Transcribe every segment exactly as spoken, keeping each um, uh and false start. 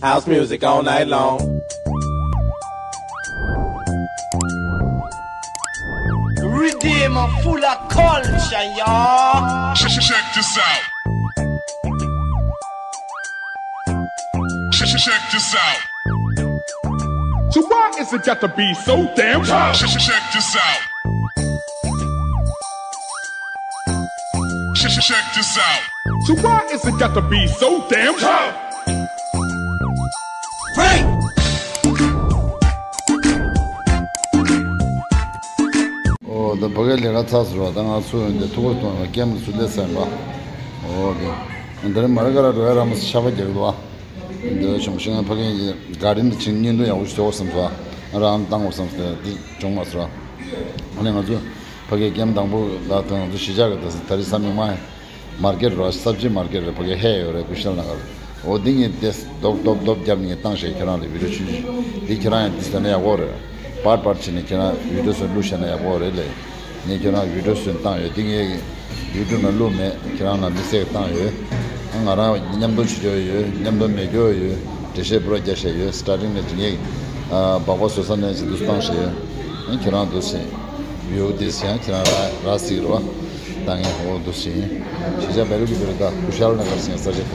House music all night long. Redeemer full of culture, y'all. Check, check, check this out. Check, check, check this out. So why is it got to be so damn tough? Check, check, check this out. Check, check, check this out. So why is it got to be so damn tough? Hey! ཨོ་ད་ཕ་གིའི་ལས་ཀ་ཚར་སོང་ར། ད་ང་ཚོ་འདི་ཐུག་པ་གཏོང་བའི་ཀེམ་ལ་ཚུར་སླེབས་ཚར་ཡིན་པ། ཨོ་དེ་འདི་རིང་མ་ར་ག་ར་འགྲོ་ཡ་ར་མོ་ཆར་པ་རྒྱག་གི་འདུག་ཨ། འདི་བྱུང་ཤིང་ཕ་གིའི་ག་རིན་དུ་ཕྱིན་བརྙན་ཐུང་ཡག་པོ་ཞིག་བཟོ་དགོས་བསམ་སོང་ཨ། རང་བཏང་དགོས་བསམ་སོང་། དེ་བྱུང་མ་སོང་ཨ། ཨ་ནི་ང་ཚོ་ཕ་གིའི་ཀེམ་དང་པོ་ད་ད་ང་ཚོ་གཞིས་ཆགས་ཀྱི་ད་ད་རེས་གཟའ་མིག་དམར་མར་ཀེར་ར་སབ་ཇི་མར་ཀེར་ར་ཕ་གིའི་ཧེ་ཡོད་རེད། ཀུ་ཤལ་ན་གར། འོ་འདི་ངས་དེ་རྡོབ་རྡོབ་རྡོབ་རྒྱབ་ནས་བཏང་ཤེས། ཁྱེད་རང་ལ་བི་ཌིའོ་ཆུང་ཆུང་འདི་ཁྱེད་རང་ཡང་འདི་བཟོས་ན་ཡག་པོ་རེད། པར་པར་བྱས་ནས་ཁྱེད་རང་བི་ཌིའོ་བཟོས་བླུགས་ཤེས་ན་ཡག་པོ་རེད་ལས། ངས་ཁྱེད་རང་བི་ཌིའོ་བཟོས་བཏང་ཡོད། འདི་ངས་ཡུ་ཊུབ་ནང་བླུགས་མེད། ཁྱེད་རང་ལ་དམིགས་བསལ་བཏང་ཡོད། ང་རང་མཉམ་དུ་བྱེད་རྒྱུ་ཡོད། མཉམ་དུ་མེད་རྒྱུ་ཡོད། འགྲེལ་བཤད་པུ་ར་རྒྱག་བཤད་ཡོད། སི་ཊར་ཊིང་ནས་ངས་སྦག་སྦག་བཟོ་ས་ནས་ཅིག་འདུག་བཏང་བཤད་ཡོད། ཁྱེད་རང་འདུག་སེ་བིའུ་འདི་ཡང་ཁྱེད་རང་ར་ར་སིག་རོ། ད་ངས་འོ་འདུག་སེ་ཡིན། གཞིས་ཆགས་བེ་ལུ་གི་བེ་རུ་ད་ཀུ་ཤལ་ན་གར་སེང་ས་ཆ་དེ་རེད།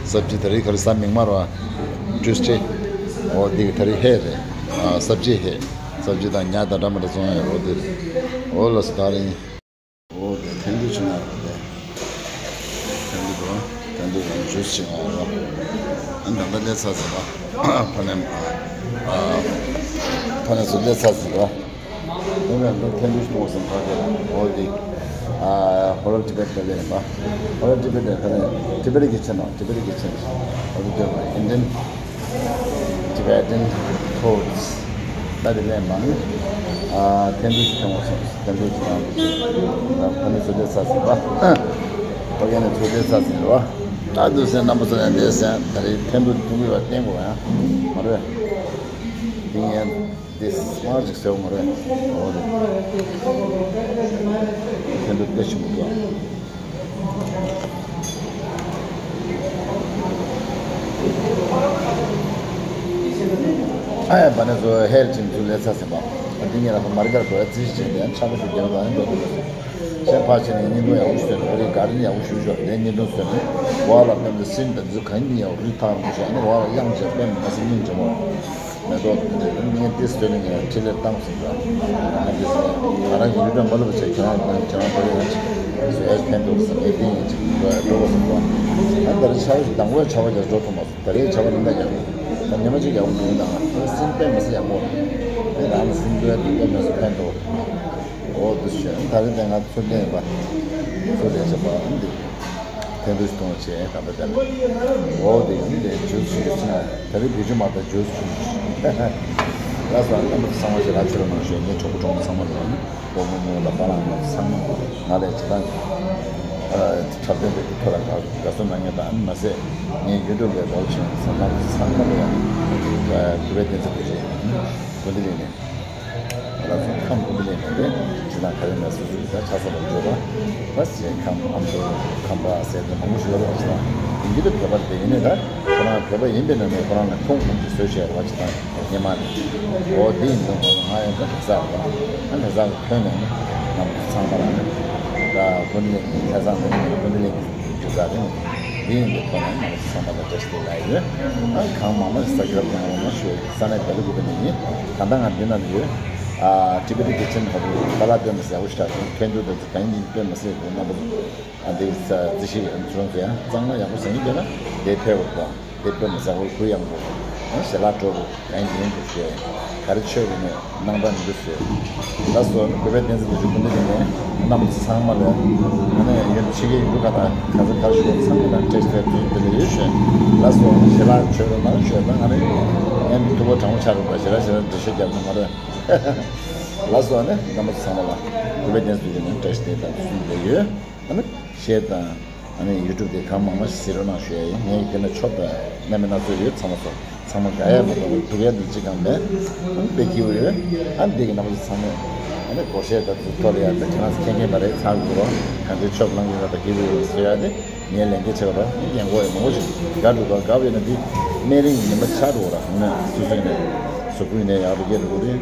སབ་ཇི་ད་རེས་ག་རེ་གཟའ་མིག་དམར་བ། ཊུས་ཌེ། འོ་འདི་གི་ད་རེས་ཧེ་རེད། ཨ་སབ་ཇི་ཧེ། སབ་ཇི་དང་ཉ་དང་འདྲ་མི་འདྲ་བཙོང་ཡ་འོ་འདི་རེད། འོ་ལགས་སོ་ད་རེས། འོ་དེ་འཐེན་ཐུག་ཆུང་ང་རེད་དེ། འཐེན་ཐུག་འགྲོ། འཐེན་ཐུག་རང་ཇུས་ཆུང་ང་རེད། ཨ་ད་ལྟ་སླེབས་ཚར་ཟིན་པ། ཕ་ནས་ཨ་ཕ་ནས་སུ་སླེབས་ཚར་ཟིན་པ། འོ་ཡང་འདི་འཐེན་ཐུག་གཏོང་བསམ་ཁ་དེ་འོ་དེ། ཨ་ཧོ་ལ་ཊི་བེ་ཊི་ལ་ཡིན་པ། ཧོ་ལ་ཊི་བེ་ཊི་ཁ་ནས་ཊི་བེ་ཊི་ཀི་ཆེན་ནོ། ཊི་བེ་ཊི་ཀི་ཆེན་ནོ། འོ་དེ་འདྲ་ཨིན་ཌི་ཡན། Tibetan thoughts. ད་དེ་ལས་མང་། ཨ་འཐེན་ཐུག་ཅིག་ཐོན་འོང་སོང་། འཐེན་ཐུག་ཅིག་རང་དུ་ཅིག་ད་ཕ་ནི་ཚོ་སླེབས་ཚར་ཟིན་པ། ཕ་གི་ནས་ཚོ་སླེབས་ཚར་ཟིན་རེད་བ། ད་དུ་སེམས་རྣམ་པ་ཚོ་ཡང་འདས་སེམས་ད་རེས་འཐེན་ཐུག་ཐུག་གི་བ་བསྟན་དགོས་ཡང་མ་རེད། དེ་ངས་འདི་སྔར་ཅིག་ཟེར་བ་མ་རེད། འོ་རེད། འཐེན་ཐུག་དཔེ་ཆེན་པོ་འདུག་ཨ་ཡ་བ་ནས་བཟོ་ཧེལ་ཅིང་ཚུར་ལས་ཚ་ཟིན་པ། ཨ་འདི་ཉིད་ལ་མར་གར་འགྲོ་ཡ་རྩིས་བྱས་ཏེ་ཆག་པ་ཞིག་རྒྱབ་དང་འགྲོ་འདུག་ཞེས་ཕར་ཕྱིན་ནས་བརྙན་ཐུང་ཡག་པོ་ཞིག་བཟོས་འདུག་རེད། ག་རེ་ཡག་པོ་ཞིག་བཟོས་ནས་བརྙན་ཐུང་བཟོས་ནས་བར་ལ་ཕན་ཚུན་སིན་དང་འཛུལ་གང་ཡིན་ཡང་རི་ཐང་རུ་བྱས་ནས་བར་ལ་དབྱངས་བྱས་པས་མ་སྲིད་སྙིང་རྗེ་མོ། མེ་ཏོག་འདི་ངས་འདི་བཟོས་ནས་ངས་འཕྲིན་ལས་བཏང་སོང་ཙང་། ང་འདི་ང་རང་གི་ཡུལ་དུ་མ་ལུས་པ་བྱས་ཁྱེད་རང་དང་ཁྱེད་རང་ཕ་གི་ཡོད་ཅིག་བཟོས་ཡས་ཕན་ཐོགས་སམ་ངས་འདི་ཡིན་ཅིག་འགྲོ་ཡ་འགྲོ་དགོས་སོང་ཙང་། ང་ད་རེས་ཆར་དང་པོའི་ཆར་པ་རྒྱག་འགྲོ་ཐུབ་མ་སོང་། ད་རེས་ཆར་པ་རིམ་པ་རྒྱག་ད་ཉི་མ་གཅིག་ཡག་པོ་འདུག་ད་ང་སེམས་པས་མ་ཟད་ཡག་པོ་རེད། རང་ལ་སེམས་འདུལ་བ་འདུལ་བ་མ་ཟད་ཕན་ཐོགས། འོ་འདི་ཞོན་ད་རེས་དེ་ང་ཚུར་ལེན་པ། ཚུར་ལེན་བྱེད་པ་འདི། འཐེན་ཐུག་གཏོང་བྱས་ད་ལྟ་དེ་ལ། འོ་དེ་ཡིན་དེ་ཇུས་ཞུ་ཟིན་ན་ད་རེས་བི་ཇུ་མ་ད་ཇུས་ཞུ། ལ་སོ་རྣམ་པ་ཚང་མ་ཞེ་དྲག་ཆེ་རུ་གནང་ཞུ། ངའི་གྲོགས་པོ་གྲོགས་མོ་ཚང་མ་ལ་ནི་སྤོ་བོ་མོ་ལ་པ་ལང་ལ་ཚང་མ་ང་ལས་ཇི་ལྟར་འཁྲབ་སྟོན་པའི་ཐོག་ལ་དགའ་བསུ་གནང་མཁན་དང་མ་ཟད་ངའི་ཡུ་ཊུབ་ལས་རོགས་བྱེད་མཁན་ཚང་མ་ཚང་མ་ལ་ཡང་གུས་པའི་བདེན་ཚིག་དེ་རེད། གུས་འདུད་ལས་ནས། ལགས་སོ། ཁམས་ཀུན་ལས་མེད་པས་ཇི་ལྟར་ག་རེ་ན་སོ་སོའི་ད་ཆ་ས་ལ་འཇོག་པ། ད་ཞེས་ཁམས་ཨ་མདོ་ཁམས་པ་ཟེར་ཏེ་མང་པོ་ཞིག་ཡོད་རེད་པ། ཞེ་ན་ཡིན་གྱི་འདུག་བོད་པ་དེ་ཡིན་ནས་ད་ཁོ་རང་བོད་པ་ཡིན་པའི་ནང་ནས་ཁོ་རང་ལ་ཁུངས་ཁུངས་ཀྱི་བཟོས་བྱས་རེད་པ། ཇི་ལྟར་སྔོན་མ་ནས་འོ་འདི་ཡིན་དུས་ང་ཡང་ད་དག་ས་རེད་པ། ཨ་ནི་ས་ཁོན་ནས་ནི་ནམ་ཚང་མ་རང་ནི་ད་ཀུན་ལས་ཁ་སང་ནས་ཀུན་ལས་ཀྱི་རྒྱུ་ས་རེད། འདི་ཡིན་པའི་ཐོག་ནས་ང་ཚོ་ཚང་མ་ལ་བཀྲ་ཤིས་བདེ་ལེགས་ཡོད། ཨ་གང་མང་མང་ཞིག་ས་ཁྱབ་གནང་རོགས་གནང་ཞུ། ས་གནས་བེ་ལུ་ཀུ་པེ་ནས་ཡིན། ད་ལྟ་ང་འདི་ན་ཡོད། ཨ་ཊི་བེ་ཊི་ཀི་ཆེན་ཧོ་ཊེལ་ད་ལ་དཔེ་མི་སྲིད་ཡག་པོ་ཞིག་ཆགས་སོང་། ཁྱེད་ཚོ་དེ་ཚོ་གང་ཡིན་དཔེ་མི་སྲིད་ཡག་པོ་རྣམ་པ་ཚོ། ཨ་འདི་ས་རྩིས་ཞིབ་ཚོ་ཚོ་ཡང་གཙང་མ་ཡག་པོ་ཟ་ཡིན་དེ་ན་དེ་ཕེབས་དགོས་དང་། དེ་དཔེ་མི་སྲིད་ཡག་པོ་གུ་ཡངས་པོ། ཨ་ཞལ་ལག་སྤྲོ་པོ་གང་ཡིན་དུ་ཞུ། ག་རེ་མཆོད་དགོས་ནས་གནང་སྟངས་མི་འདུག་ཟེར། ལགས་སོ། གུས་པའི་བསྟན་འཛིན་ལ་ཞུ། སྐུ་མདུན་གྱི་ནས་རྣམ་ཚང་མ་ལ་ཨ་ནི་ཡོད་ཕྱི་རྒྱལ་ཡུལ་གྲུ་ཁག་དང་ག་ས་ག་ཞུ་བ་ཚང་མ་དང་བཀྲ་ཤིས་བདེ་ལེགས་ཡོད་ཞུ། ལགས་སོ། ཞལ་ལག་མཆོད་རོགས་གནང་ཞུ། ད་ང་རེ་ངའི་མི་ཐུག་པ་དྲང་པོ་ཆགས་རོགས་པ་ཞལ་ལག་ཞལ་ལག་འགྲེལ་བཤད་རྒྱབ་ན་མ་རེད། ལགས་སོ། ཨ་ནི་རྣམ་པ་ཚང་མ་ལ་གུས་པའི་བསྟན་འཛིན་གྱི་ནས་བཀྲ་ཤིས་བདེ་ལེགས་དང་བསོད་ནམས་ལེགས་ཡོད། ཨ་ནི་བཤད་དང་། ཨ་ནི་ཡུ་ཊུབ་དེ་གང་མང་མང་ཞིག་གཟིགས་རོགས་གནང་ཞུ་ཡ་ཡིན། ངས་དེ་ན་ཆོབ་དང་གནས་མི་སྣ་ཚོ་ཡོད། ཚང་མ་ཚོ་ཚང་མ་དགའ་ཡ་མ་གཏོགས་སྡུག་ཡ་འདི་གཅིག་གང་མེད། ཨ་ནི་དཔེ་སྐྱིད་པོ་ཡོད། ཨ་ནི་འདི་གི་རྣམ་པ་ཚོ་ཚང་མས་ཨ་ནི་སྒོར་གཞས་དང་ཚོ་ཐོག་ལ་ཡ་ད་ཁྱེད་རང་ཚོ་མཁྱེན་མཁྱེན་པ་རེད། ཚང་གི་རོགས་གང་ཚོའི་ཆོབ་ལངས་ཡོད་ན་ད་སྐྱིད་པོ་ཡོད་ཟེར་ཡ་དེ་ངའི་ལས་འགན་ཆེ་བ་རོགས་ངས་རྒན་གོག་ཡ་མང་པོ་ཞིག་དགའ་འགྲོ་དང་དགའ་བས་ན་འདི། སྨན་རིན་ཉི་མ་ཆག་འགྲོ་ར་ནས་སོ་སོ་ནས་གཟུགས་པོ་ནས་ཡག་པོ་སྐྱེ་འགྲོ་རེད།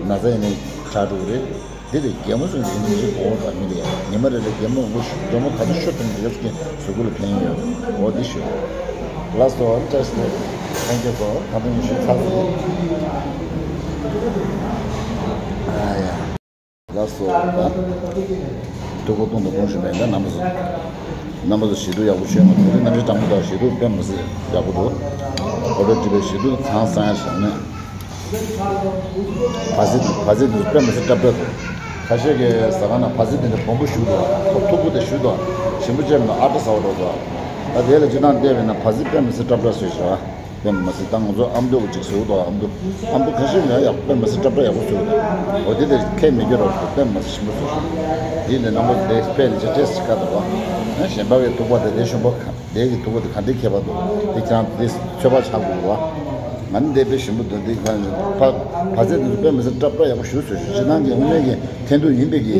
ན་ཚ་ཡིན་ནས་ཆག་འགྲོ་རེད། འདི་ལས་རྒན་མོ་ཚོ་ཡིན་གཅིག་གོ་བ་མི་ལས་ཉི་མ་རེ་རེ་རྒན་མོ་མགོ་ཤུ་མགྲོན་མོ་ག་ཚོད་ཤོར་ཐུབ་འདི་ག་ཚོད་ཀྱི་གཟུགས་པོ་ལ་ཕན་ཡོད། འོ་འདི་ཞུ། ལ་སོ་བཀྲ་ཤིས་བདེ་ལེགས། ཐེང་ཀྱུ་སོ་ད་དུང་ཉི་ཤུ་ཚར་སོང་། ཨ་ཡ། ལ་སོ་ད། ཐུགས་ཁུར་གཏོང་དང་གཏོང་བཞིན་པའི་ད་རྣམ་པ་ཚོ། རྣམ་པ་ཚོ་ཞི་ཐུག་ཡག་པོ་བྱོས་མ་ཐུབ་རེད། རྣམ་པའི་དྲང་པོ་དང་ཞི་ཐུག་དཔེ་མི་སྲིད་ཡག་པོ་འདུག་ཁོ་ཚོ་བྲིས་པའི་ཞི་ཐུག་ཚང་སང་ཡ་བཞག་ནས། བ་ཟི་བ་ཟི་འདི་དཔེ་མི་སྲིད་སྲབ་སྲབ་འདུག་ཁ་ཤས་ཀྱིས་ཟ་ཁང་ནང་བ་ཟི་འདི་འདྲ་སྦོམ་པོ་བཞུགས་འདུག་ཁོ་མཐུག་པོ་དེ་བཞུགས་འདུག་ཞིམ་པོ་བྱས་མ་ཨ་ཏྲ་ཟ་བ་འགྲོ་འདུག་ད་དེ་ལ་སྤྱིར་བཏང་བལྟས་པས་ན་བ་ཟི་དཔེ་མི་སྲིད་སྲབ་སྲབ་བཟོས་བཞག་དཔེ་མི་སྲིད་ད་ང་ཚོ་ཨ་མདོ་གི་ཅིག་བཟོས་འདུག་ཨ་མདོ་ཨ་མདོ་ཁ་ཤས་ཀྱིས་ཡག་དཔེ་མི་སྲིད་སྲབ་སྲབ་ཡག་པོ་བཟོས་འདུག་འོ་དེ་དེ་ཁས་མི་འགྱུར་རོགས་དཔེ་མི་སྲིད་ཞིམ་པོ་བཟོས་བཞག་དེ་ནས་རྣམ་པ་དེ་དཔེ་ནི་ཅི་ཏྲེས་ཀ་འདུག་བ། གཞན་པ་བས་ཐུག་པ་དེ་དེ་ཞིམ་པོ་ཁ། དེ་གི་ཐུག་པ་དེ་ག་འདྲའི་ཁྱད་པར་འདུག་དེ་ཁྱེད་རང་དེ་ཚོད་པ་ཆགས་དགོས་བ། ང་ནི་དེ་དཔེ་ཞིམ་པོ་འདུག་དེ་ག་ནི་བ་བ་ཚྭ་དེ་ཚོ་དཔེ་མི་སྲིད་སྲབ་སྲབ་ཡག་པོ་ཞུ་ཟེར་ཞུ་ཅི་ནང་གི་དངོས་གནས་ཀྱི་ཐན་ཐུག་ཡིན་པའི་གི་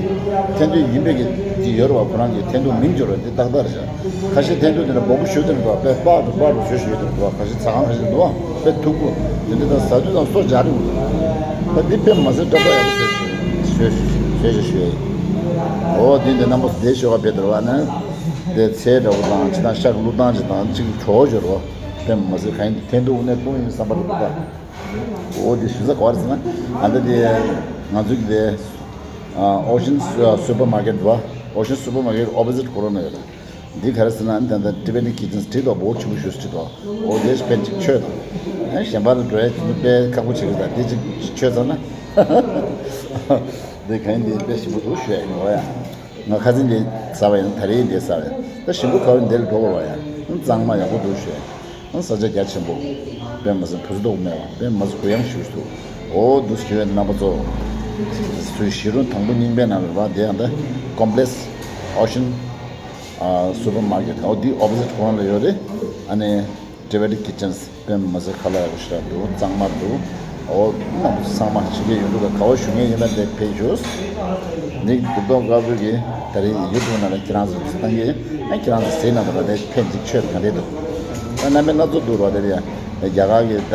ཐན་ཐུག་ཡིན་པའི་གི་དེ་ཡོད་རེད་བ། ཁོ་རང་གི་ཐན་ཐུག་མིང་བརྗོད་རེད་དེ་ཏག་ཏག་རེད་ཤག་ཁ་ཤས་ཐན་ཐུག་དེ་འདྲ་སྦོམ་པོ་ཞུ་དེ་འདྲ་འདུག་དཔེ་པག་ཏུ་པག་ཏུ་ཞུ་ཞུ་དེ་འདྲ་འདུག་ཁ་ཤས་ཚ་ཁང་ཁ་ཤས་འདུག་དཔེ་མཐུག་པོ་དེ་འདྲ་དང་ཟ་དུས་དང་སོ་འཇའ་རིང་པོ་འདུག་ད་འདི་དཔེ་མི་སྲིད་སྲབ་སྲབ་ཡག་པོ་ཞུ་ཞུ་ཞུ་ཞུ་ཞུ་ཡ་ཡིན། འོ་དེ་འདྲ་རྣམ་པ་ཚོ་དེ་ཞོགས་པ་དཔེ་དེ་རེད་བ་ན། དེ་ཚལ་འདྲ་པོ་དང་ཅི་དང་ཤ་གི་བླུགས་སྟངས་ཅི་དང་ཅིག་གྲོགས་སྦྱོར་བ་དཔེ་མ་ཟད་གང་ཡིན་དེ་ཐན་ཐུག་དངོས་གནས་གཏོང་ཡིན་བསམ་པ་རེད་པ། འོ་དེ་ཞུ་ས་ག་བར་ཟེར་ན་ཨ་ད་དེ་ང་ཚོ་གི་དེ་ཨོ་ཤན་སུ་པར་མར་ཀེཊ་བ། ཨོ་ཤན་སུ་པར་མར་ཀེཊ་ཨོ་པོ་ཟིཊ་ཁོ་རང་ལ་ཡོད་རེད། འདི་ག་རེ་ཟེར་ན་ད་ལྟ་ཊི་བེ་ཊན་ཀི་ཅན་བྲིས་འདུག་འོ་ཆེན་པོ་ཞེ་པོ་ཅིག་འདུག་འོ་དེ་དཔེ་ཅིག་མཆོད་དང་། ཨ་གཞན་པ་ལ་འགྲོ་ཡ་དེ་ཚོ་དཔེ་ཁག་པོ་བྱེད་ཀྱི་འདུག་དེ་ཅིག་མཆོད་ཚར་ན། འདི་གང་ཡིན་འདི་དཔེ་ཞིམ་པོ་འདུག་ཞུ་ཡ་ཡིན་འོ་ཡ། ང་ཁ་སང་འདི་ཟ་བ་ཡིན། ད་རེས་འདི་ཟ་བ་ཡིན། ད་ཞིམ་པོ་ག་བ་འདི་ལ་འགྲོ་དགོས་རེད་ཡ། གཙང་མ་ཡག་པོ་འདུག་ཞུ་ཡ། ས་ཆ་རྒྱ་ཆེན་པོ། དཔེ་མ་སྲིད་བུ་ཚོ་ལྟོགས་མེད་པ་དཔེ་མ་སྲིད་གུ་ཡངས་ཞེ་པོ་ཞིག་འདུག་འོ་འདུག་ཞུ་བའི་རྣམ་པ་ཚོ། ཚུལ་ཞི་རུ་དང་པོ་རྙིང་པའི་ནང་ལ་རེད་པ། དེ་ཡང་ད་ཀོམ་པ་ལེགས་ཨོ་ཤན་སུ་པར་མར་ཀེཊ་འོ་འདི་ཨོ་པོ་ཟིཊ་ཁོ་རང་ལ་ཡོད་རེད། ཨ་ནི་ཊི་བེ་ཊན་ཀི་ཅན་དཔེ་མ་སྲིད་ཁ་ལག་ཡག་པོ་ཞེ་དྲག་འདུག་གཙང་མ་འདུག་འོ་རྣམ་པ་ཚོ་ཚང་མ་ཕྱི་རྒྱལ་ཡུལ་གྲུ་ཁག་ག་བ་བཞུགས་མཁན་ཡིན་ན་དེ་ཕེབས་ཤོག་ནིག་རྡོ་རྡོ་དཀར་པོ་གིས་ད་རེས་ཡུ་ཊུབ་ནང་ལ་ཁྱེད་རང་ཚོ་བཏང་གི་ཨ་ཁྱེད་རང་ཚོ་ཟས་ནང་དུ་ལ་དེ་ཕན་ཅིག་ཆོད་ག་འདྲས་འདུག་ད་རྣམ་པ་སྣ་ཚོགས་འདུག་རོ། དེ་ལ་ཡ་རྒྱ་གར་གི་ད་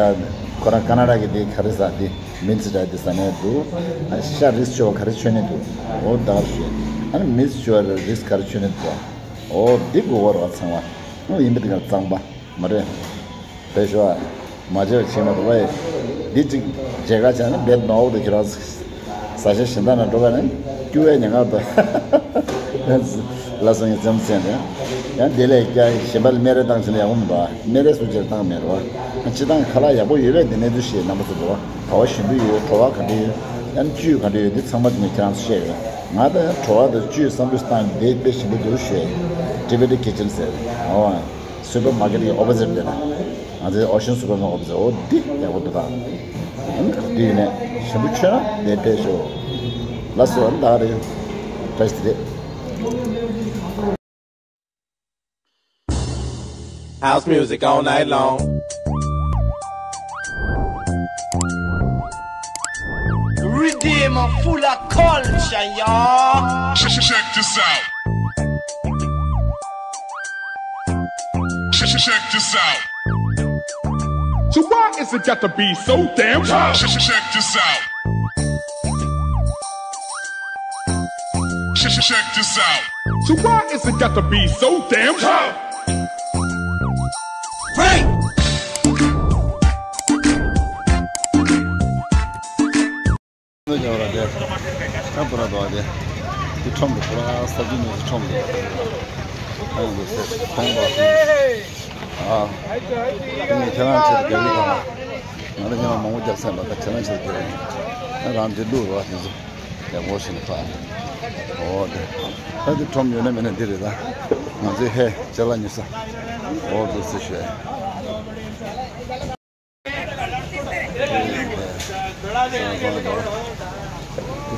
ཁོ་རང་ཀ་ན་ཌ་གི་དེ་ག་རེ་ཟ་དེ་མིན་ཚི་ད་དེ་ཟ་ནས་འདུག་ཤ་རིས་ཆོ་ག་རེ་ཆོད་ནས་འདུག་འོ་ད་ག་རེ་ཞུ་ཨ་ནི་མིས་ཆོ་རིས་ག་རེ་ཆོད་ནས་འདུག་འོ་འདི་དགོས་པ་རོ་ཚང་བ་འོ་ཡིན་པ་དེ་ག་གཙང་པ། མ་རེད། བེད་ཤོག་ཨ། མ་བརྗེད་པ་བྱེད་མ་ཐུབ་པ་ཡིན། འདི་གཅིག་བརྗེད་ག་བྱས་ན་བེད་ནོག་དེ་ཁྱེད་རང་ཟ་ཆ་གཞན་དག་ན་འགྲོ་ག་ནས་སྐྱུར་བའི་ཉེན་ཁ་འདུག་ལ་སོང་ཡིན་ཙམ་ཟེར་ནས། ཡང་དེ་ལས་ཀྱང་གཞན་པ་ལ་སྨན་རས་བཏང་ཕྱིན་ན་ཡག་པོ་མི་འདུག་སྨན་རས་སུ་ཅིར་བཏང་མེད་རོ། སྤྱི་བཏང་ཁ་ལག་ཡག་པོ་ཡོད་པས་དེ་གནས་ཚུལ་ཞིག་རྣམ་པ་ཚོ་འདུག་ག་བ་ཞིམ་པོ་ཡོད། བྲོ་བ་ག་འདྲ་ཡོད། ཡང་བཅུད་ག་འདྲ་ཡོད་འདི་ཚང་མ་དེ་ནས་ཁྱེད་རང་ཚོ་བཤད་ཡོད། ང་ད་ཡང་བྲོ་བ་དང་བཅུད་བསམ་བློ་བཏང་དེ་དཔེ་ཞིམ་པོ་འདུག་ཞུས། ཊི་བེ་ཊན་ཀི་ཅན་ཟེར། འོ། སུ་པར་མར་ཀེཊ་ཀྱི་ཨོ་པོ་ཟིཊ་དེ་ན། ང་ཚོའི་ཨོ་ཤན་སུ་པར་མར་ཀེཊ་ཨོ་པོ་ཟིཊ་འོ་འདི་ཡག་པོ་འདུག་ད། ཨ་ནི་ག་དུས་ཡིན་ནས་ཞིམ་པོ་མཆོད་ན་དེ་ཕེབས་ཤོག་ལགས་སོ། ཨ་ནི་ད་ག་རེད། བཀྲ་ཤིས་བདེ་ལེགས། House music all night long. Riddim full of culture, y'all. Check, check this out. Check, check, check this out. So why is it got to be so damn hard? Check, check, check this out. Check, check, check this out. So why is it got to be so damn hard? Break! འདི་ཉོ་ར་དེ། ཨ་པུ་ར་དོ་དེ། འདི་ཁྲོམ་དུ་པུ་ར་ས་ཅི་ནས་ཁྲོམ་དུ། ཨ་འདུག་སེ་ཁོང་པ། ཨ། འདི་ནི་ཁྱེད་རང་ཆེད་དུ་རྒྱབ་ཡིག་དང་། ང་ལ་ཉོ་མང་པོ་རྒྱབ་སེམས་པ་དང་ཁྱེད་རང་ཆེད་དུ་རྒྱབ་ཡིག་ཨ་རང་འདི་བླུག་རོགས་འདི་ཚོ། ཡག་པོ་ཞིག་ནས་ཕ། འོ་དེ། ད་འདི་ཁྲོམ་ཡོད་ན་མེད་ན་འདི་རེད་ད། ང་ཚོའི་ཧེ་ཅ་ལག་ཉོ་ས། འོ་འདུག་སེ་ཞོད།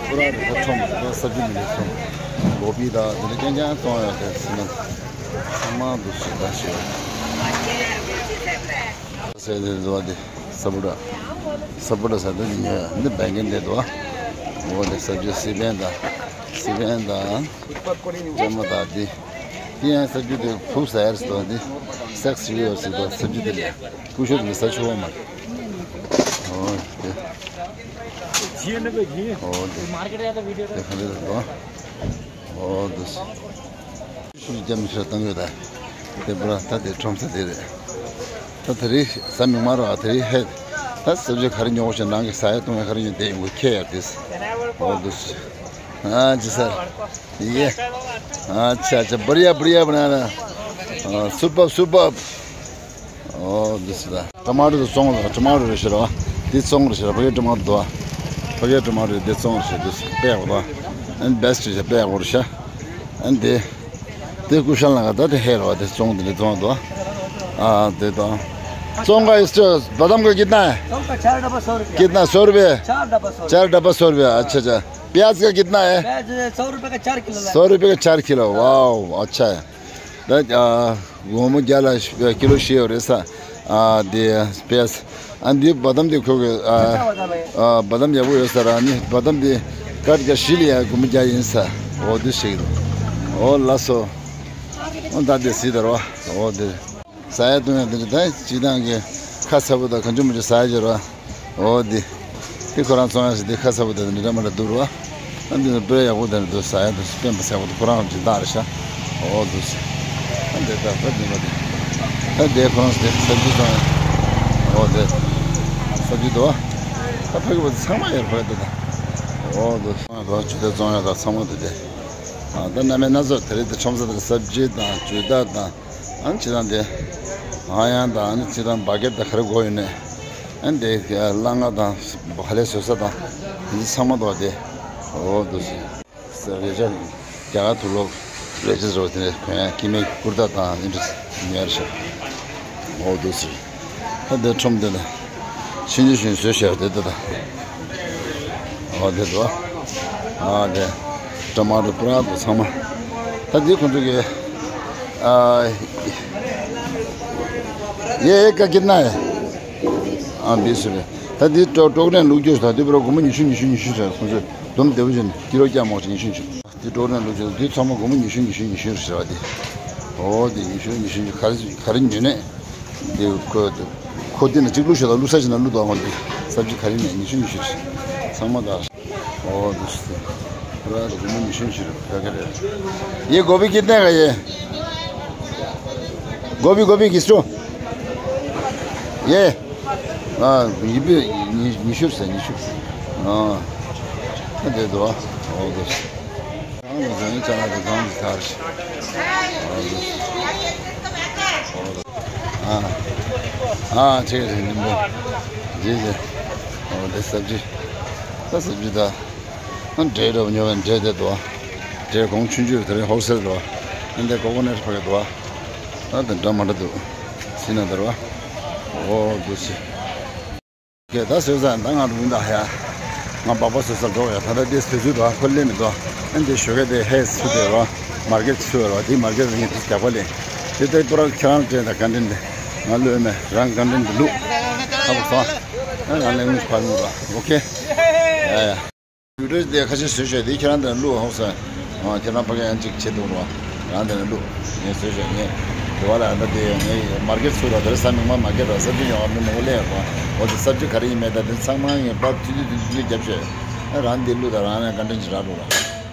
ཁོ་རང་རེ་ཁོ་ཁྲོམ་རེ་ཁོ་ས་བཅུ་མི་ལས་ཁྲོམ། ལོ་པི་དང་དེ་འདྲ་རྐྱང་རྐྱང་གཏོང་ཡོད་དེ་ཟེར་ན། ཚང་མ་འདུག་ཞེ་དྲག་ཞེ། ཟེར་དེ་འདུག་བ་དེ་ས་བུ་ར། ས་བུ་ར་ཟེར་དེ་ཉོས་ཡ་འདི་བན་གན་དེ་འདུག་བ། འོ་དེ་ས་བཅུ་སི་པན་དང་། སི་པན་དང་། ཀྲེ་མོ་དང་དེ། དེ་ཡང་ས་རྒྱུ་དེ་ཕུག་ཟ་ཡར་སི་དོ་འདི་སེག་སི་ཡོད་སི་དོ་ས་རྒྱུ་དེ་ལས་ཕུག་ཤོར་དེ་ས་ཆུ་བ་མ་རེད། ཨོ་དེ་ཨོ་དེ་དེ་ག་རེ་རེད་དོ། ཨོ་དེ་ཤུགས་རྒྱབ་མི་ཤོར་བཏང་ཡོད་ད། དེ་པུ་ར་ད་དེ་ཁྲོམ་ས་དེ་རེད། ད་དེ་རིང་ཟ་མི་མ་རོ་ཨ་དེ་རིང་ཧེད། ད་ས་རྒྱུ་ག་རེ་ཉོ་བ་ཤེས་ནང་གི་ཟ་ཡ་བཏུང་ཡ་ག་རེ་ཉོ་དེ་ཡོང་གི་ཁྱེད་ཡར་དེ་ཨོ་དེ་ཨ་ཅི་ཟེར། ये। अच्छा, अच्छा, बढ़िया, बढ़िया बना रहा। Super, super. ओ, दूसरा। टमाटर तो चोंग, टमाटर रहे शरा। दे चोंग रहे शरा, बगे टमाटर दो। बगे टमाटर दे चोंग रहे शरा, दे पे होगा। एंड बेस्ट है, पे होगा शरा। एंड दे, दे कुशल लगा था, दे हेर हुआ, दे चोंग, दे चोंग दो। आ, दे दो। चोंग का इस, बादाम का कितना है? चोंग का चार डब्बा सौ रुपया। कितना? सौ रुपये? चार डब्बा सौ रुपया। चार डब्बा सौ रुपया, अच्छा, अच्छा। प्याज का कितना है? प्याज सौ रुपये का चार किलो लाया। सौ रुपये का चार किलो, वाओ, अच्छा है। ད་ཨ་སྒོར་མོ་བརྒྱ་ལ་ཀི་ལོ་བཞི་ཡོད་རེད་ས། ཨ་དེ་པེས། ཨ་འདི་བ་དམ་དེ་ཁོ་གི་ཨ་ཨ་བ་དམ་ཡག་པོ་ཡོད་ས་ར་ནི་བ་དམ་དེ་ཀར་ག་ཞི་ལི་ཡ་སྒོར་མོ་བརྒྱ་ཡིན་ས། འོ་དེ་ཞིག་འོ་ལ་སོ། འོ་ད་དེ་སི་དར་བ་འོ་དེ། ཟ་ཡ་བཏུང་ཡ་དེ་རེད་ད་སྤྱི་བཏང་གི་ཁ་ཚ་པོ་དང་གང་བྱུང་མི་བྱུང་ཟ་ཡ་ཅིག་རེད་བ། འོ་འདི། འདི་ཁོ་རང་བཙོང་ཡ་ཞིག་འདི་ཁ་ཚ་པོ་དང་འདི་འདྲ་མ་འདྲ་འདུག་རེད་བ། ཨ་འདི་ནི་དཔེ་ཡག་པོ་དང་འདུག་ཟ་ཡ་འདུག་སྤེན་པ་ཟེར་བ་འདུག་ཁོ་རང་སྦྱིན་བདག་རེད་ཤག་འོ་འདུག་ཟེར། ཨ་འདི་ད་ད་འདི་མ་འདི། ཨ་འདི་ཁོ་རང་འདི་ས་རྒྱུ་བཙོང་ཡ། འོ་འདི། ས་རྒྱུ་འདུག་བ། ད་ཕ་གི་བ་འདི་ཚང་མ་ཡར་ཕ་གི་འདུག་ད། འོ་འདུག་ཟེར། ཨ་འདུག་ཇུས་འདོན་བཙོང་ཡ་ད་ཚང་མ་འདུག་དེ། ཨ་ད་གནམ་མེད་ན་ཚོད་དེ་རིང་དེ་ཁྲོམ་ས་དེར་ས་རྒྱུ་དང་ཇུས་འདོན་དང་། ཨ་ནི་ཅི་དང་དེ། ཨ་ཡང་དང་ཨ་ནི་ཅི་དང་བ་གེ་ད་ག་རེ་དགོས་ཡོད་ནས། ཨ་ནི་དེ་གླ་རྔ་དང་བག་ལེབ་བཟོ་ས་དང་དེ་ཚང་མ་འདུག་དེ། འོ་འདུག་སེ། རེ་ཆ་རྒྱ་གར་དུ་ལོག་རེ་ཆ་རོ་དེ་ནས་གོན་ཡ་ཀི་མེ་ཀུར་ཏ་དང་ཨིན་དྲི་ཉར་ཤག་འོ་འདུག་སེ། ད་དེ་ཁྲོམ་དེ་ལ་ཆུང་ཆུང་ཞིག་བཟོས་ཤག་དེ་ད་ད། འོ་དེ་འདུག་ཨ་དེ་ཊ་མ་ཊོ་པུ་ར་འདུག་ཚང་མ། ད་དེ་ཁོང་ཚོ་གི་ཨ། ये एक का कितना है? ཨ་འདི་ཟེར་རེད། ད་འདི་ཀྲོ་ཀྲོག་ནས་ལུག་སྐྱོ་ཟེར་འདི་པུ་ར་སྒོར་མོ་ཉི་ཤུ་ཉི་ཤུ་ཉི་ཤུ་ཟེར་ཁོང་ཚོས་སྡོམ་བདེ་པོ་བྱས་ནས་ཀི་ལོ་བརྒྱ་མོ་ཉི་ཤུ་ཉི་ཤུ། འདི་ཀྲོག་ནས་ལུག་སྐྱོ་འདི་ཚང་མ་སྒོར་མོ་ཉི་ཤུ་ཉི་ཤུ་ཉི་ཤུ་ཟེར་བ་འདི། འོ་འདི་ཉི་ཤུ་ཉི་ཤུ་ག་རེ་ག་རེ་ཉོས་ནས། འདི་ཁོ་ཁོ་འདི་ན་གཅིག་བླུགས་ཤོག་ད་བླུགས་ས་ཞིག་ན་བླུགས་དང་འོ་འདི་ས་བཅུད་ག་རེ་ནས་ཉི་ཤུ་ཉི་ཤུ་ཚང་མ་དང་། ओ, दूसरे। पूरा तो घूमने मिशन शुरू कर रहे हैं। ये गोभी कितने का ये? गोभी, गोभी किस रो? ये? हाँ, ये भी नि-, निशुर से, निशुर से। हाँ। दे दो, हाँ। ओ, दूसरे। हाँ, वो जाने चला तो गांव से थार से। हाँ, दूसरे। हाँ। हाँ, ठीक है, नींबू। जी, जी। ओ, दे सब्जी। तो सब्जी था। འབྲས་འགྲོ་ཉོ་བའི་འབྲས་དེ་འདུག་འབྲས་གོང་ཆུང་ཆུང་དེ་རིང་ཧོལ་སེལ་འདུག་ཨ་འདི་ཀོ་ཀོ་ནཊ་ཕ་གི་འདུག་ཨ་དེ་འདྲ་མ་འདྲ་འདུག་སི་ན་དར་བ། འོ་འདུག་སི། ཀེ་ད་སོས་ས་ད་ང་རུ་མི་འདའ་ཡ། ང་སྦག་སྦག་སོས་ས་འགྲོ་ཡ་ད་ལྟ་དེ་སོས་ཚུལ་འདུག་ཁོ་ལེན་མི་འདུག་ཨ་འདི་ཞོགས་ཀས་དེ་ཧེ་སུ་དེ་རོ། མར་ཀེ་ཊི་སུ་རོ་དེ་མར་ཀེ་ཊི་ངས་དེ་རྒྱག་པ་ལེན། དེ་ལྟར་པུ་ར་ཁྱེད་རང་སྤྲད་ད་ག་འདྲ་འདི། ང་ལོས་མེད་རང་ག་འདྲ་འདི་ལུག་ཨ་བུ་སོང་། ཨ་ང་ལེན་མི་ཕར་མི་རོ་ཨོ་ཁེ། ཡ་ཡ། བི་ཌིའོ་དེ་ཁ་ཤས་བཟོས་ཤོག་དེ་ཁྱེད་རང་དེ་ནས་བླུག་ཧོ་སོང་། ཁྱེད་རང་ཕ་གི་ཡང་གཅིག་བྱེད་འདུག་རོ། རང་དེ་ནས་བླུག་ངས་བཟོས་ཤོག་ངས། དེ་བ་ལ་ད་དེ་ངས་མར་ཀེ་ཊི་ཚུར་རོ་དེར་ས་མིག་མ་མར་ཀེ་ཊི་རོ་ས་བཅུད་ཡོང་བ་མི་མང་པོ་སླེབས་ཡོད་རོ། འོ་དེ་ས་བཅུད་ག་རེ་ཡིན་མེད་ད་དེ་ཚང་མ་ངས་པར་ཐུང་ཐུང་ཐུང་ཐུང་རྒྱབ་ཤོག་ཨ་རང་དེ་བླུག་ད་རང་ཡང་བཀའ་དྲིན་ཅིག་རག་འགྲོ་རོ།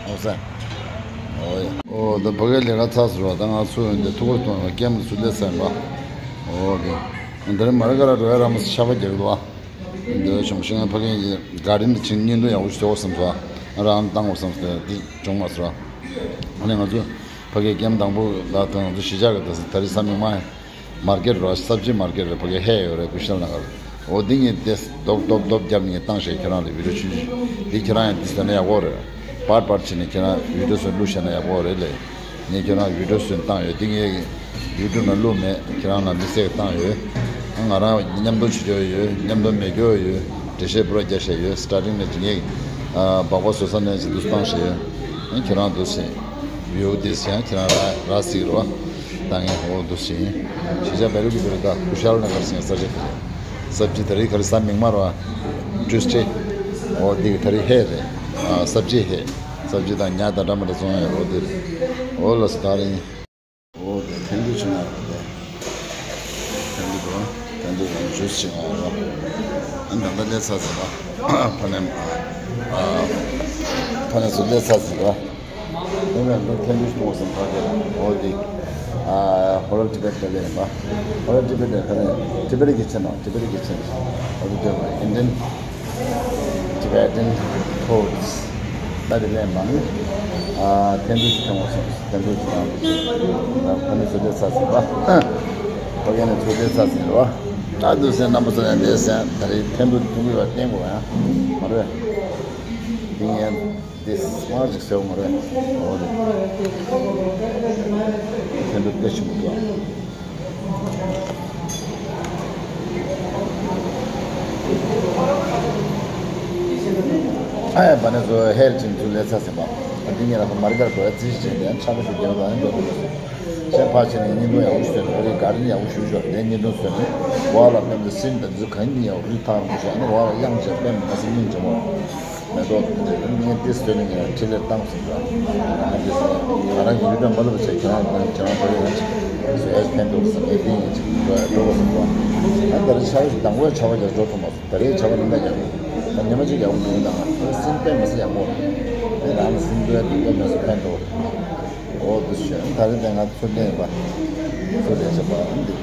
ཧོ་སོང་། འོ་ཡ། འོ་ད་ཕ་གིའི་ལས་ཀ་ཚར་སོང་རོ་ད་ང་ཚོ་འདི་ཐུག་པ་གཏོང་བའི་ཀེམ་ཚུར་སླེབས་ཚར་རོ། འོ་དེ། འདིར་མར་ཀ་ར་འགྲོ་ཡ་ར་མོ་ཤ་བ་རྒྱག་འདུག་ཨ། འདི་ཆུང་ཤིང་ཕ་གི་གྷར་ཌེན་དེ་ཆིང་བརྙན་ཐུང་ཡག་པོ་ཞིག་བཟོ་བསམ་སོང་། ཨ་རང་བཏང་དགོས་བསམ་སོང་། འདི་བྱུང་མ་སོང་། ཨ་ནི་ང་ཚོ་ཕ་གི་ཀེམ་དང་པོ་ལ་དང་ང་ཚོ་གཞིས་ཆགས་ཀྱི་ད་ད་རེས་སང་ཉིན་མ་མར་ཀེ་ཊི་ར་སབ་ཇི་མར་ཀེ་ཊི་ར་ཕ་གི་ཧེ་ཡོད་རེད་ཀུ་ཤལ་ནགར། འོ་འདི་ངས་དེ་རྡོབ་རྡོབ་རྡོབ་བརྒྱབ་ནས་ངས་བཏང་ཤག་ཁྱེད་རང་ལ་བི་ཌིའོ་ཆུང་ཆུང་འདི་ཁྱེད་རང་ཡང་འདི་བཟོས་ན་ཡག་པོ་རེད། པར་པར་བྱས་ནས་ཁྱེད་རང་བི་ཌིའོ་བཟོས་བླུགས་བཞག་ན་ཡག་པོ་རེད་ལེ། ངས་ཁྱེད་རང་བི་ཌིའོ་བཟོས་བཏང་ཡོད་འདི་ངས། ཡུ་ཊུབ་ནང་བླུགས་མེད། ཁྱེད་རང་ལ་དམིགས་བསལ་བཏང་ཡོད། ང་རང་མཉམ་དུ་བྱེད་ཆོག་ཡོད། མཉམ་དུ་མེད་སྐྱོ་ཡོད། འགྲེལ་བཤད་པུ་ར་རྒྱག་བཞག་ཡོད། སི་ཊར་ཊིང་ནས་ངས་སྦག་སྦག་བཟོ་ས་ནས་ཅིག་འདུག་བཏང་བཞག་ཡོད། ཁྱེད་རང་འདུག་སེ། བིའུ་འདི་སེ་ཡང་ཁྱེད་རང་ར་ར་སིག་རོ། ད་ངས་འོ་འདུག་སེ། གཞིས་ཆགས་བེ་ལུ་གི་བེ་ལུ་ད་ཀུ་ཤལ་ནགར་ཟེར་ས་ཆ་དེ་རེད། སབ་ཇི་ད་རེས་ག་རེ་ས་མིག་དམར་བ། ཊུས་ཌེ། འོ་འདི་གི་ད་རེས་ཧེ་རེད། ཨ་སབ་ཇི་ཧེ། སབ་ཇི་དང་ཉ་དང་འདྲ་མི་འདྲ་བཙོང་ཡ་རོ་འདི་རེད། འོ་ལགས་སོ་ད་རེས། འདི་ཡང་ཇུས་ཤིག་ང་རོ། ཨ་ད་ལྟ་སླེབས་ཚར་ཟིན་པ། ཕ་ནས་ཨ་ཕ་ནས་སུ་སླེབས་ཚར་ཟིན་པ། ཨ་ནི་འདི་ཐེན་ཏུ་གཏོང་བསམ་ཁ་གེ་ལ་འོ་འདི། ཨ་ཧོ་ལ་ཏི་བེད་ལ་སླེབས་པ། ཧོ་ལ་ཏི་བེད་ལ་ཁ་ནས་ཏི་བེད་ཀི་ཆེན་ནོ། ཏི་བེད་ཀི་ཆེན་ནོ། འོ་འདི་ལྟ་བ་ཨིན་ཌི་ཡན། Tibetan foods. ད་དེ་ལས་མང་། ཨ་ཐེན་ཏུ་ཞིག་ཐོན་པ་སོང་། ཐེན་ཏུ་ཞིག་ཐོན་པ་སོང་། ཁོ་ནི་ཚོ་དེ་ཚ་ཟིན་པ། ཁོ་ཡ་ནི་ཚོ་དེ་ཚ་ཟིན་རོ། ད་དུ་སེ་རྣམ་པ་ཚོ་ཡང་དེ་སེ་ད་རེས་ཐེན་ཏུ་ཐུང་གི་བ་བསྟན་དགོས་ཡ། མ་རེད། དེ་ངས་དེ་སྔར་ཅིག་ཟེར་བ་མ་རེད། འོ་རེད། ཐེན་ཏུ་དེ་ཞིག་མི་འདུག་ཨ་ཡ་བ་ནས་བཟོ་ཧེལ་ཅིང་ཚུལ་ལས་ཚ་ཟིན་པ། ཨ་འདི་ཉེ་ར་ཁོ་མར་གར་བོ་ཡ་རྩིས་ཤིག་བྱས་ཏེ་ཆ་མི་ཤུགས་རྒྱབ་དང་འགྲོ་དགོས་སོ། ཤ་ཕག་ཆེ་ནས་བརྙན་ཐུང་ཡག་པོ་ཞིག་བཟོས་ནས་ཁོ་རའི་ག་རེ་ཡག་པོ་ཞུ་ཞོར་དེ་བརྙན་ཐུང་བཟོས་ནས་བ་ལ་ཕན་ཚུན་སིན་དང་འཛུལ་གང་ཡིན་ཡང་རུས་ཐག་རིང་པོ་ཞིག་ཨ་ནི་བ་ལ་གཡང་བྱས་པས་མ་སེམས་སྙིང་རྗེ་མོ། མེ་ཏོག་དེ་ངས་ཏིས་སྟོན་ནས་ངས་འཕྲིན་ལས་བཏང་སོང་ཙང་། ང་ཏིས་ང་རང་གི་ཡུལ་དུ་མ་ལུས་པ་བྱས་ཁྱེད་རང་དང་ཁྱེད་རང་བོད་ཡོད་ཅིག་བཟོས་ཡས་ཕན་ཐོགས་སོང་། ངས་ཏིས་ངས་ཅིག་འགྲོ་འགྲོ་དགོས་སོང་ཙང་། ད་ད་རེས་ཆར་དང་པོའི་ཆར་པ་རྒྱག་འགྲོ་ཐུབ་མ་སོང་། ད་རེས་ཆར་པ་ཉི་མ་རྒྱག་ད་ཉི་མ་གཅིག་རྒྱག་འགྲོ་གི་འདུག་ང་སེམས་པས་མི་སྲིད་ཡག་པོ། དེ་རང་ལ་སེམས་འགུལ་དུས་པས་མི་སྲིད་ཕན་ཐོགས། འོ་དེ་བྱས་ད་རེས་དེ་ང་ཚུར་ལེན་པ་ཚུར་ལེན་བྱས་པ་འདི།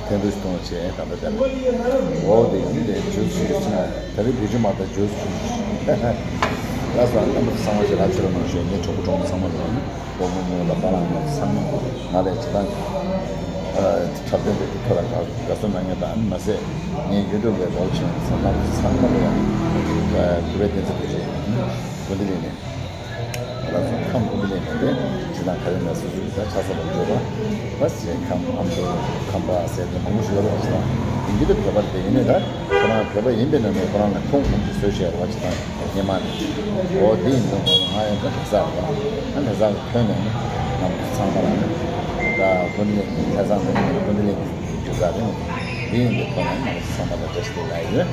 ཐེན་ཏུ་ཞིག་གཏོང་བྱས་ད་ལྟ་བསྡད་པ། འོ་དེ་ཡིན་དེ་ཇུས་ཞིག་ཟེར་ན་ད་རེས་བེད་སྤྱོད་མ་ད་ཇུས་ཞིག་ལ་སོགས་རྣམ་པ་ཚང་མ་ཞིག་ལ་ཕྱིར་གནང་ཞུ་ངའི་གྲོགས་པོ་གྲོགས་མོ་ཚང་མ་ལ་ནི་སྤོ་བོ་མོ་ལ་པཱ་ལགས་རྣམ་པ་ཚང་མ་ང་ལས་བྱེད་སྟངས་འཁྲབ་སྟོན་པའི་ཐོག་ལ་དགའ་བསུ་གནང་མཁན་དང་མ་ཟད་ངའི་ཡུ་ཊུབ་ལས་རོགས་བྱེད་མཁན་ཚང་མ་ཚང་མ་ལ་ཡང་གུས་པའི་བདེན་ཚིག་ཐུགས་རྗེ་ཆེ། ལགས་སོ། ཁམས་དགུ་པའི་གནས་ནས་ཇི་ལྟར་ག་རེ་ན་སོ་སོའི་ད་ཆ་ས་ལ་འཇོག་པ། ད་ཅེས་ཁམས་ཨམ་སོ་ཁམས་པ་ཟེར་ཏེ་མང་པོ་ཞིག་ཡོད་རེད་པ། ཡིན་གྱི་འདུག་བོད་པ་དེ་ཡིན་ནས་ད་ཁོ་རང་བོད་པ་ཡིན་པའི་ནང་ནས་ཁོ་རང་ལ་ཁུངས་ཁུངས་ཀྱི་བཟོས་བྱས་རེད་པ། ཅི་ད་སྔོན་མ་ནས་འོ་དེ་ཡིན་དུས་ང་ཡང་ད་མི་ཟ་རེད་པ། ད་མི་ཟ་གི་ཐོན་ནས་ནི་ནམ་ཚང་མ་ལ་ནི་ད་ཀུན་ལེགས་ཀྱི་ཁ་སང་ནས་ཀུན་ལེགས་ཀྱི་རྒྱུ་ཟ་རེད། འདི་ཡིན་པའི་ཐོག་ནས་ང་ཚོ་ཚང་མ་ལ་བཀྲ་ཤིས་བདེ་ལེགས་ཡོད།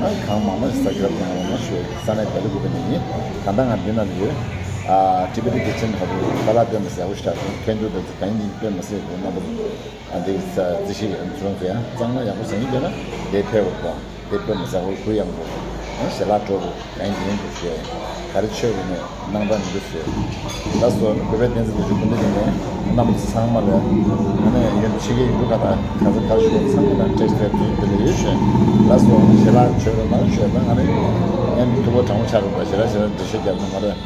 ཨ་གང་མང་མང་ཞིག་ས་ཁྱབ་གནང་རོགས་གནང་ཞུ། ས་གནས་བལ་ཡུལ་དགུ་པ་ནས་ཡིན། ད་ལྟ་ང་འདི་ན་ཡོད། ཨ་ཊི་བེ་ཊི་ཀི་ཆེན་ཧ་པུ་ཁ་ལག་དཔེ་མི་སྲིད་ཡག་པོ་ཞིག་དང་ཐན་ཏུ་དང་གང་ཡིན་དཔེ་མི་སྲིད་དགོས་རྣམ་པ་ཚོ། ཨ་འདི་རྩི་ཤིང་ཚོ་ཚོ་ཡང་གཙང་མ་ཡག་པོ་ཟ་ཡིན་དགོས་ན་དེ་ཕེབས་རོགས་གནང་། དེ་དཔེ་མི་སྲིད་ཡག་པོ་གུ་ཡངས་པོ། ཨ་ཞལ་ལག་སྤྲོ་པོ་གང་ཡིན་དགོས་ཞེས་ག་རེ་ཆོས་ཀྱི་ནས། སྣང་གྲགས་མི་འདུག་ཟེར། ལགས་སོ། གུས་པའི་བསྟན་འཛིན་ལུགས་ཀྱི་སྐུ་མདུན་དེ་ནས་རྣམ་པ་ཚང་མ་ལ་ང་ནས་ཡོད་ཕྱི་རྒྱལ་ཡུལ་གྲུ་ཁག་དང་ག་ས་ག་ཞུ་བ་ཚང་མ་དང་བཀྲ་ཤིས་བདེ་ལེགས་ཡོད་ཞུ། ལགས་སོ། ཞལ་ལག་མཆོད་རོགས་གནང་ཞུ། ད་ང་ནི་ངའི་ཐུགས་ཕོག་དྲང་པོ་ཆགས་རོགས་དང་ཞལ་ལག་ཞལ་ལག་འགྲེལ་བཤད་རྒྱབ་ན་མ་རེད།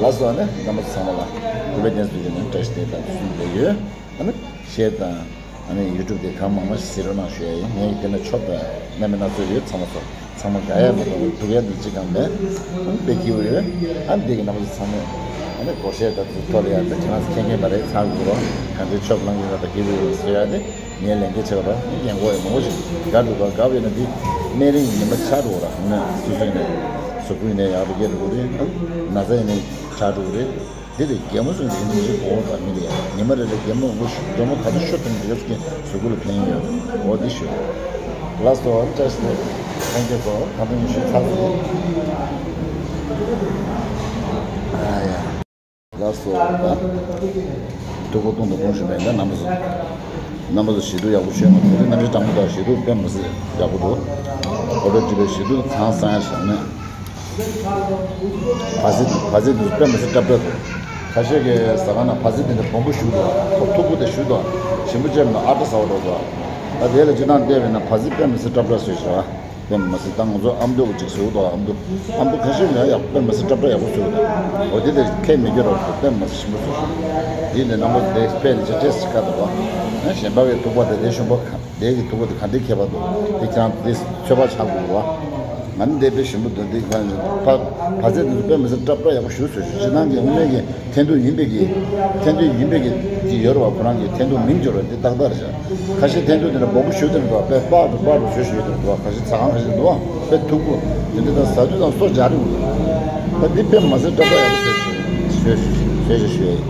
ལགས་སོ། ཨ་ནི་རྣམ་པ་ཚང་མ་ལ་གུས་པའི་བསྟན་འཛིན་ལུགས་ཀྱི་ནས་བཀྲ་ཤིས་བདེ་ལེགས་དང་བསོད་ནམས་ལེགས་ཡོད། ཨ་ནི་ཤེར་དང་། ཨ་ནི་ཡུ་ཊུབ་དེ་གང་མང་མང་ཞིག་གཟིགས་རོགས་གནང་ཞུ་ཡ་ཡིན། ངས་དེ་ནས་ཆོབ་དང་རྣམ་པ་སྣ་ཚོགས་ཡོད། ཚང་མ་ཚོ་ཚང་མ་དགའ་ཡ་མ་གཏོགས་སྡུག་ཡ་འདི་གཅིག་ཀྱང་མེད། ཨ་ནི་དཔེ་སྐྱིད་པོ་ཡོད། ཨ་ནི་འདི་གི་རྣམ་པ་ཚོ་ཚང་མས་ཨ་ནི་སྒོར་གཞས་དང་ཚོ་ཐོར་ཡ་དང་ཁྱེད་རང་ཚོ་མཁྱེན་མཁན་པ་རེད། ཚང་གི་རོགས་གང་ཚོའི་ཆོབ་ལངས་ཡོད་ན་དང་སྐྱིད་པོ་ཡོད་ཟེར་ཡ་དེ་ངས་ལས་འགན་ཆེ་བ་ར་ངས་རྒན་གོག་ཡ་མང་པོ་ཞིག་དགའ་འགྲོ་ག་དགའ་བས་ན་འདི་སྨན་རིན་ཉི་མ་ཆག་འགྲོ་ར་ངས་སུ་སུ་ཡིན་ནས་གཟུགས་པོ་ཡིན་ནས་ཡག་རུ་རྒྱས་འགྲོ་གི་རེད། ན་ཚ་ཡིན་ནས་ཆག་འགྲོ་གི་རེད། འདི་རེད། རྒན་མོ་ཚོ་ཡིན་མི་ཞིག་གོ་བ་མི་རེད། ཉི་མ་རེ་རེ་རྒན་མོ་མགོ་ཞུ་རྒན་མོ་ད་ལྟ་ཤོ་ཐོན་འདི་ག་ཚོད་ཀྱི་གཟུགས་པོ་ལ་ཕན་ཡོད། འོ་འདི་ཞུ། ལགས་སོ། བཀྲ་ཤིས་བདེ་ལེགས། ཐེངས་གཅིག་གོ་ད་ལྟ་ཉི་ཤུ་ཚར་སོང་། ཨ་ཡ། ལགས་སོ། ད་ཐུགས་ཁུར་གཏོང་དང་གཏོང་བཞིན་པའི་ད་རྣམ་པ་ཚོ། རྣམ་པ་ཚོ་ཞེ་སྡུག་ཡག་པོ་བྱོས་མ་ཐུབ་རེད། རྣམ་པ་ཚོ་དྲང་པོ་དང་ཞེ་སྡུག་དཔེ་མི་སྲིད་ཡག་པོ་འདུག་འོ་ད་འདི་པའི་ཞེ་སྡུག་ཚང་སང་ཡ་བྱུང་ནས། བ་ཟི་བ་ཟི་འདི་དཔེ་མི་སྲིད་སྲབ་སྲབ་འདུག་ཁ་ཤས་ཀྱིས་ཟ་ཁང་ནང་བ་ཟི་འདི་འདྲ་སྦོམ་པོ་བཞུགས་འདུག་ཁོ་མཐུག་པོ་དེ་བཞུགས་འདུག་ཞིམ་པོ་བྱས་མིན་ན་ཨ་ཏྲ་ཟ་བ་འདྲ་འདུག་ད་དེ་ལ་སྤྱིར་བཏང་བལྟས་པས་ན་བ་ཟི་དཔེ་མི་སྲིད་སྲབ་སྲབ་བཟོས་ཤག་དཔེ་མི་སྲིད་ད་ང་ཚོ་ཨ་མདོ་གི་ཅིག་བཟོས་འདུག་ཨ་མདོ་ཨ་མདོ་ཁ་ཤས་ལ་ཡག་དཔེ་མི་སྲིད་སྲབ་སྲབ་ཡག་པོ་བཟོས་འདུག་འོ་དེ་དེ་ཁས་མི་འགྱུར་རོགས་འདུག་དཔེ་མི་སྲིད་ཞིམ་པོ་བཟོས་ཤག་ཡིན་ནའི་རྣམ་པ་དེ་དཔེ་ནི་ཅི་ཏྲེས་ཀ་འདུག་བ། གཞན་པ་བའི་ཐུག་པ་དེ་དེ་ཞིམ་པོ་ག་དེ་གི་ཐུག་པ་དེ་ག་འདྲའི་ཁྱད་པར་འདུག་དེ་ཁྱེད་རང་དེ་ཚོད་དཔག་བྱ་དགོས་རེད་བ། ང་ནི་འདས་པའི་ཞིམ་པོ་འདུག་འདི་ག་བ་བ་ཚལ་འདི་ཚོ་དཔེ་མི་སྲིད་སྲབ་སྲབ་ཡག་པོ་ཞུ་ཟེར་ཞུ་ཅི་ནང་གི་དབུ་མའི་གི་ཐན་ཐུན་ཡིན་པའི་གི་ཐན་ཐུན་ཡིན་པའི་གི་དེ་ཡོད་རེད་བ། ཁོ་རང་གི་ཐན་ཐུན་མིང་བརྗོད་རེད། འདི་ཏག་ཏག་རེད་ཤག་ཁ་ཤས་ཐན་ཐུན་དེ་འདྲ་སྦོམ་པོ་ཞུ་དེ་འདུག་དཔེ་པག་ཏུ་པག་ཏུ་ཞུ་ཞུ་ཡོད་དེ་འདུག་ཁ་ཤས་ཚ་ཁང་ཁ་ཤས་འདུག་དཔེ་མཐུག་པོ་དེ་འདྲ་དང་ཟ་དུས་དང་སོ་འཇག་རེད་འདུག་ད་འདི་དཔེ་མི་སྲིད་སྲབ་སྲབ་ཡག་པོ་ཞུ་ཞུ་ཞུ་ཞུ་ཞུ་ཞུ་ཡོད།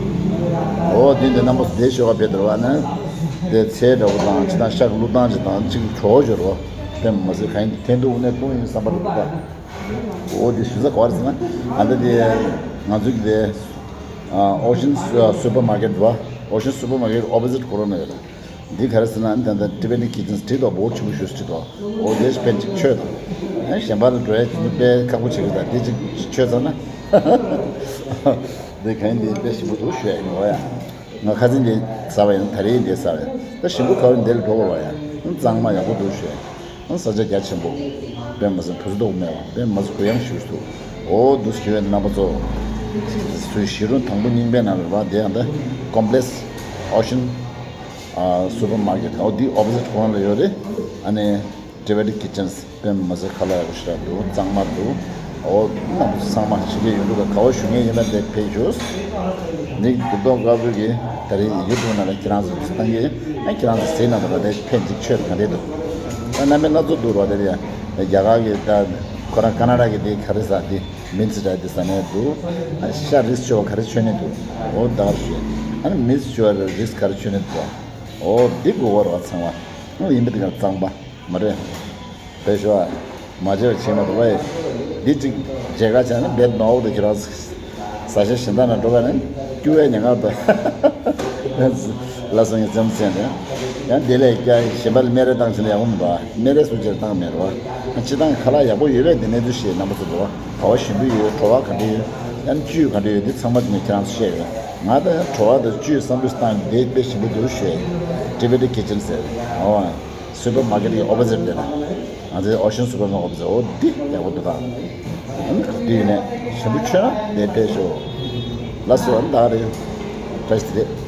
འོ་དེ་འདི་རྣམ་པ་ཚོ་དེ་ཞོགས་པ་ཕེབས་དེ་རེད་བ་ན། དེ་ཚལ་འདྲ་བོ་དང་ཅི་དང་ཤ་གི་བླུགས་སྟངས་ཅིག་དང་ཅིག་གྲོགས་སྦྱོར་བ་དེ་མ་ཟད་གང་ཡིན་དེ་འདུག་ནས་གཏོང་ཡིན་བསམ་པ་རེད་པ། འོ་དེ་ཞུ་ས་ག་བར་ཟེར་ན་ཨ་ད་དེ་ང་ཚོ་གི་དེ་ཨ་ཨོ་ཤན་སུ་པར་མར་ཀེ་ཊི་བ། ཨོ་ཤན་སུ་པར་མར་ཀེ་ཊི་ཨོ་པོ་ཟིཊ་ཁོ་རང་ན་ཡོད་རེད། འདི་ག་རེ་ཟེར་ན་ད་ལྟ་Tibetan Kitchens་བྲིས་འདུག་འོ་ཆེན་པོ་ཞེ་པོ་བྲིས་འདུག་འོ་དེ་ཕན་ཅིག་མཆོད་དང་། ཨ་གཞན་པ་ལ་འགྲོ་ཡ་དཔེ་ཁག་པོ་བྱེད་ཀྱི་འདུག་འདི་ཅིག་མཆོད་ཚར་ན། འདི་གང་ཡིན་འདི་དཔེ་ཞིམ་པོ་འདུག་ཞུ་ཡ་ཡིན་འོ་ཡ། ང་ཁ་སང་འདི་ཟ་བ་ཡིན། ད་རེས་འདི་ཟ་བ་ཡིན། ད་ཞིམ་པོ་ག་བ་འདི་ལ་འགྲོ་དགོས་པ་ཡ། གཙང་མ་ཡག་པོ་འདུག་ཞུ་ཡ། ཨང་ས་ཆ་རྒྱ་ཆེན་པོ། དཔེ་མི་སྲིད་བུ་སྡུག་མེད་པ། དཔེ་མི་སྲིད་གུ་ཡངས་ཤིག་འདུག་འོ་འདུག་ཞུ་བའི་རྣམ་པ་ཚོ། སུའི་ཞི་རུ་དང་པོ་རྙིང་པའི་ནང་ལ་ར་དེ་ཡང་ད་Complex Ocean Supermarket འོ་འདི་opposite corner་ལ་ཡོད་རེད། ཨ་ནི་Tibetan Kitchens དཔེ་མི་སྲིད་ཁ་ལག་ཡག་པོ་ཞེ་དྲག་འདུག་གཙང་མ་འདུག་འོ་རྣམ་པ་ཚོ་ཚང་མ་ཕྱི་རྒྱལ་ཡུལ་གྲུ་ག་ག་བ་བཞུགས་མཁན་ཡིན་ན་དེ་ཕེབས་ཤོག་ནིག་རྡོ་དཀར་པོ་གིས་ད་རེས་ཡུ་ཊུབ་ནང་ལ་ཁྱེད་རང་ཚོ་བཏང་གི་ཨ་ཁྱེད་རང་ཚོ་གཟིགས་གནང་དང་ར་དེ་ཕན་ཅིག་ཆོད་ག་འདྲས་འདུག་ཨ་རྣམ་པའི་སྣ་ཚོགས་འདུག་ར་དེ་རེད། རྒྱ་གར་གི་ད་ཁོ་རང་ཀ་ན་ཌ་གི་དེ་ག་རེ་ཟ་དེ་མིན་ཙི་ཌ་དེ་ཟ་ནས་འདུག་ཨ་ཤ་རིས་བཅོ་བ་ག་རེ་མཆོད་ནས་འདུག་འོ་ད་ག་རེ་ཞུ་ཨ་ནི་མིས་བཅོ་བ་རིས་ག་རེ་མཆོད་ནས་འདུག་འོ་འདི་དགོས་པ་ར་ཚང་མ་ཨ་ཡིན་པ་དེ་ག་གཙང་པ། མ་རེད། དེ་ཞོ་མ་བྱས་པ་བྱེད་མ་ཐུབ་པ་ཡིན། འདི་གཅིག་བྱེད་ག་བྱས་ན་འབད་ནོག་ཏུ་ཁྱེད་རང་ཟ་ཤ་གཞན་དག་ན་འགྲོ་ག་ནས་སྐྱུར་བའི་ཉེན་ཁ་འདུག་ལ་སོང་ཡིན་ཙམ་ཟེར་ནས། ཡང་དེ་ལས་ཀྱང་གཞན་པ་ལ་སྨན་རེ་བཏང་བྱས་ན་ཡག་པོ་མི་འདུག་སྨན་རེ་སུ་ཅིར་བཏང་མེད་རོ། སྤྱི་བཏང་ཁ་ལག་ཡག་པོ་ཡོད་པས་འདི་ནས་དུ་ཤེས་རྣམ་པ་ཚོ་འདུག་ག་བ་ཞིམ་པོ་ཡོད། བྲོ་བ་ག་འདྲ་ཡོད། ཡང་བཅུད་ག་འདྲ་ཡོད་འདི་ཚང་མ་འདི་ནས་ཁྱེད་རང་ཚོ་ཤེས་ཡོད། ང་ད་ཡང་བྲོ་བ་དང་བཅུད་བསམ་བློ་བཏང་འདི་དཔེ་ཞིམ་པོ་འདུག་ཤེས། Tibetan Kitchen ཟེར། ཨོ། སུ་པར་མར་ཀེཊ་གི་ཨོ་པོ་སིཊ་དེ་ལ། ང་ཚོའི་ཨོ་ཤན་སུ་པར་མར་ཀེཊ་ཨོ་པོ་སིཊ་འོ་འདི་ཡག་པོ་འདུག་ད། ཨ་ནི་འདི་ཡིན་ནས་ཞིམ་པོ་མཆོད་ན་དེ་ཕེབས་ཤོག་ལགས་སོ། ཨ་ནི་ད་ག་རེད། བཀྲ་ཤིས་བདེ་ལེགས།